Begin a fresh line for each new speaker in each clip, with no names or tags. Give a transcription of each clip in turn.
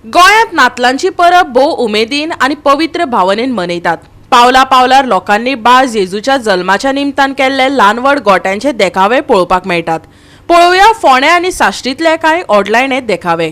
गोंयांत नातलांची परब भोव उमेदीन आनी पवित्र भावनेन मनयतात. पावला पावलार लोकांनी बाळ जेजूच्या जल्माच्या निमतान केल्ले ल्हान व्हड गोट्यांचे देखावे पळोवपाक मेळटात. पळोवया फोंडें आनी साश्टींतले कांय ओडलायणे देखावे.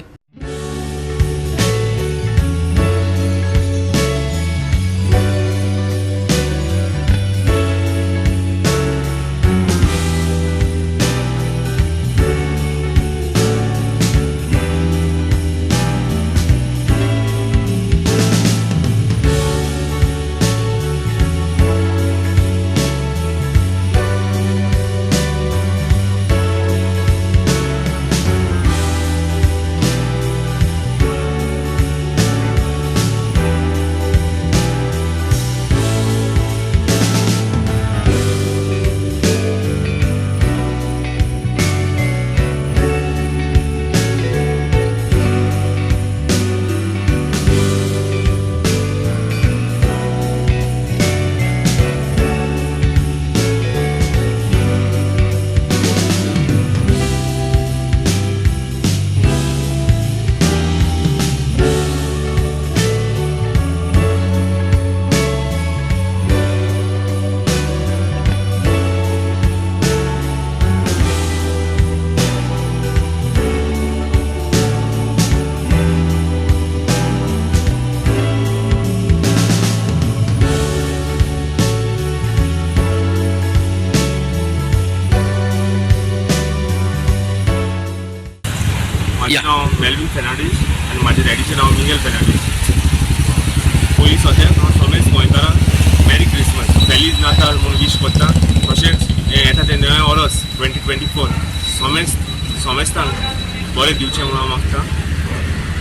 म्हाजें नांव मेल्वीन फेर्नांडीस आनी म्हाज्या डॅडीचें नांव मिंगेल फेर्नांडीस. पयलीं सद्याक हांव सगळेच गोंयकारांक मॅरी क्रिसमस, फेलीज नाताल म्हूण वीश करता. तशेंच हें येता तें नवें वर्स 2024 समेस्त समेस्तांक बरें दिवचें म्हूण हांव मागता.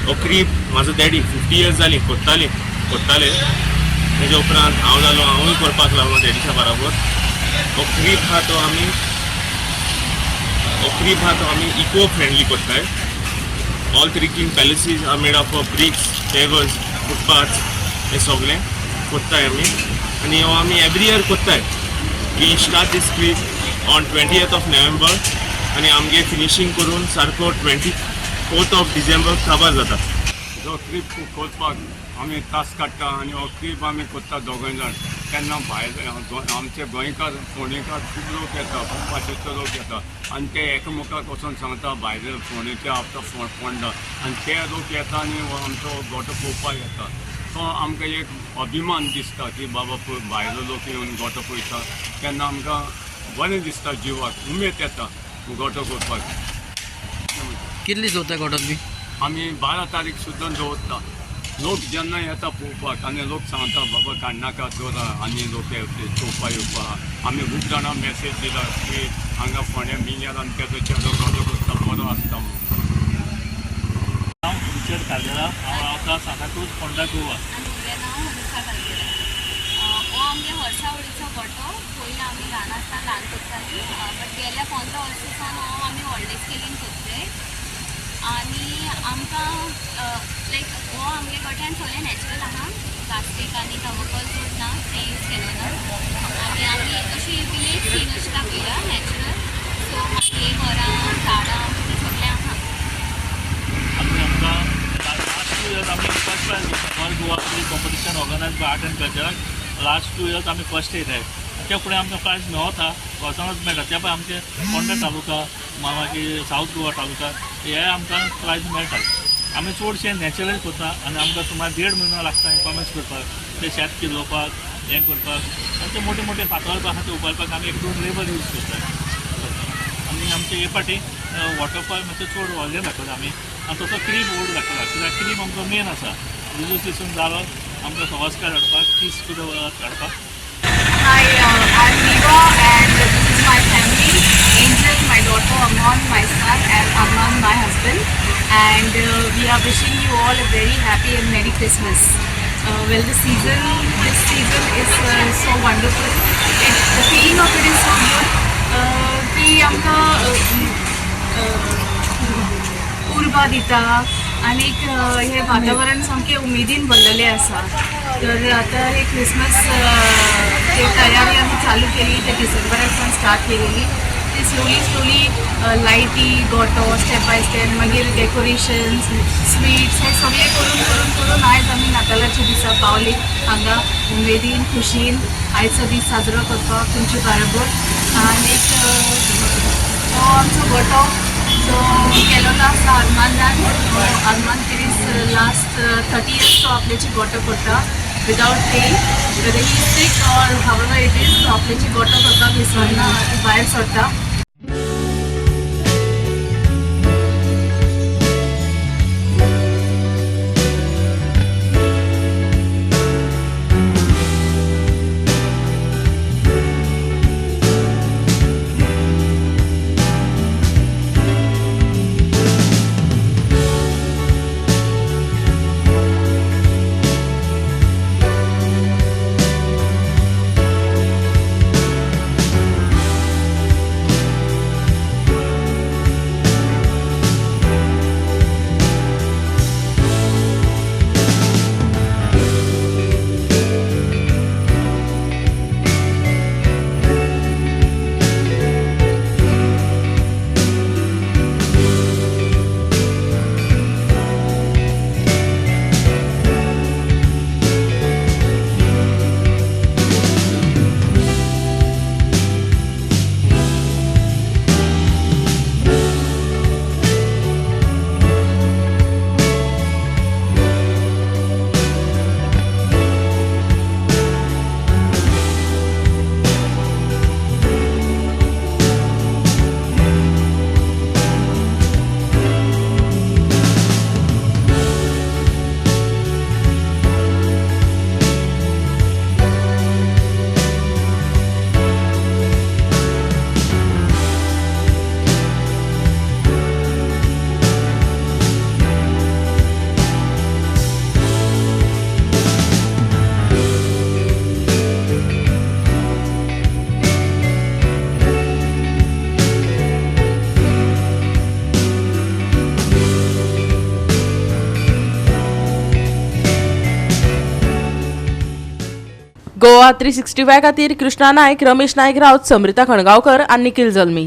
हो क्रीब म्हाजो डॅडी 50 इयर्स जालीं करताली करताले. तेज्या उपरांत हांव जालो, हांवूय करपाक लागलो डॅडीच्या बराबर. हो क्रीब आहा तो आमी इको फ्रेंडली करताय. All three king palaces are made up of bricks, pavers, footpaths. हे सगळें करताय आमी आनी हो आमी एवरी इयर करताय. We start this crib on 20th of November आनी आमगे फिनिशींग करून सारको 24th of December काबार जाता.
जो क्रीब करपाक आमी त्रास काडटा आनी हो क्रीब आमी करता दोगांय जाण. तेन्ना भायर आमचे गोंयकार, फोंडेकार खूब लोक येता, खूब भाशेचो लोक येता आनी ते एकामेकाक वचोन सांगता, भायर फोंडेचे आपलो फोंडा, आनी ते लोक येता आनी हो आमचो गोटो पळोवपाक येता. तो आमकां एक अभिमान दिसता की बाबा पळय, भायलो लोक येवन गोटो पळयता तेन्ना आमकां बरें दिसता, जिवाक उमेद येता गोटो करपाक.
कितली दवरता गोटो तुमी?
आमी 12 तारीख सुद्दां दवरता. लोक जेन्ना येता पळोवपाक आनी लोक सांगता, बाबा काडनाका, दवरा, आनी लोक येवचे चोवपा येवपा. आमी खूब जाणां मॅसेज दिला की हांगा फोंड्या मिंगेल आनी तेजो चेडो गोटो करता, बरो आसता म्हणून.
हांव रिचर्ड कार्देरा, हांव रावता सांताक्रूज, फोंडा, गोवा.
आनी म्हजें नांव अनुषा कालगेरा. हो आमगे वर्सावळीचो गोटो. पयलीं आमी ल्हान आसतना ल्हान करतालीं, बट गेल्या 15 वर्सां सावन हो आमी व्हडले स्केलीन करताय. आनी आमकां लायक हो आमगे गोट्यान सगळें नॅचरल आहा. प्लास्टीक आनी थर्मोकॉल चड ना, तें यूज केलो ना. आनी आमी अशी विलेज सीन अशी दाखयल्या नॅचरल. सो मातये घरां, झाडां, तें सगळें आहा.
आमी आमकां लास्ट 2 इयर्स आमी फर्स्ट प्रायज घेतला all Goa competition organise by art and कल्चराक. Last 2 years आमी फर्स्ट येयले. त्या फुडें आमकां प्रायज मेळता, वर्सानूच मेळटा. त्या भायर आमचे फोंडा तालुका, मागीर सावथ गोवा तालुका, हे आमकां प्रायज मेळटा. आमी चडशें नॅचरल करता आनी आमकां सुमार देड म्हयनो लागता हें कॉमेस करपाक, ते शेत किलोवपाक, हें करपाक. आनी ते मोटे मोटे फातर आहा ते उबारपाक आमी एक दोन लेबर यूज करता. आनी आमचे हे फाटी वॉटरफॉल मातशें चड व्हडलें दाखयता आमी आनी तसो क्रीब व्हड दाखयता, कित्याक क्रीब आमचो मेन आसा. जेजूस दिसून जालो आमकां संस्कार हाडपाक, पीस सुद्दां हाडपाक.
Hi, I'm Neva and this is my family. Angel, my daughter, Amon, my son, and Arman, my husband. And we are wishing you all a very happy and Merry Christmas. Well, this season is so wonderful. The feeling of it is so good. की आमकां उर्बा दिता आनीक हें वातावरण सामकें उमेदीन भरलेलें आसा. तर आतां हे क्रिसमस ते तयारी आमी चालू केली, ते डिसेंबराक सावन स्टार्ट केलेली. ते स्लोली स्लोली लायटी, गोटो, स्टेप बाय स्टेप, मागीर डेकोरेशन्स, स्वीट्स, हे सगळें करून. दिसा पावली हांगा उमेदीन खुशीन आयचो दीस साजरो करपाक तुमचे बरोबर. आनीक हो आमचो गोटो जो केलोलो आसा अरमांदान, अरमान पिरीस लास्ट 30 इयर्स तो आपल्याची गोटो करता without pay, whether he sick or however it is, तो आपल्याची गोटो करपाक विसरना आनी भायर सरता.
गोवा 365 खातीर कृष्णा नायक, रमेश नायक राऊत, समृता खणगांवकर आनी निखिल जल्मी.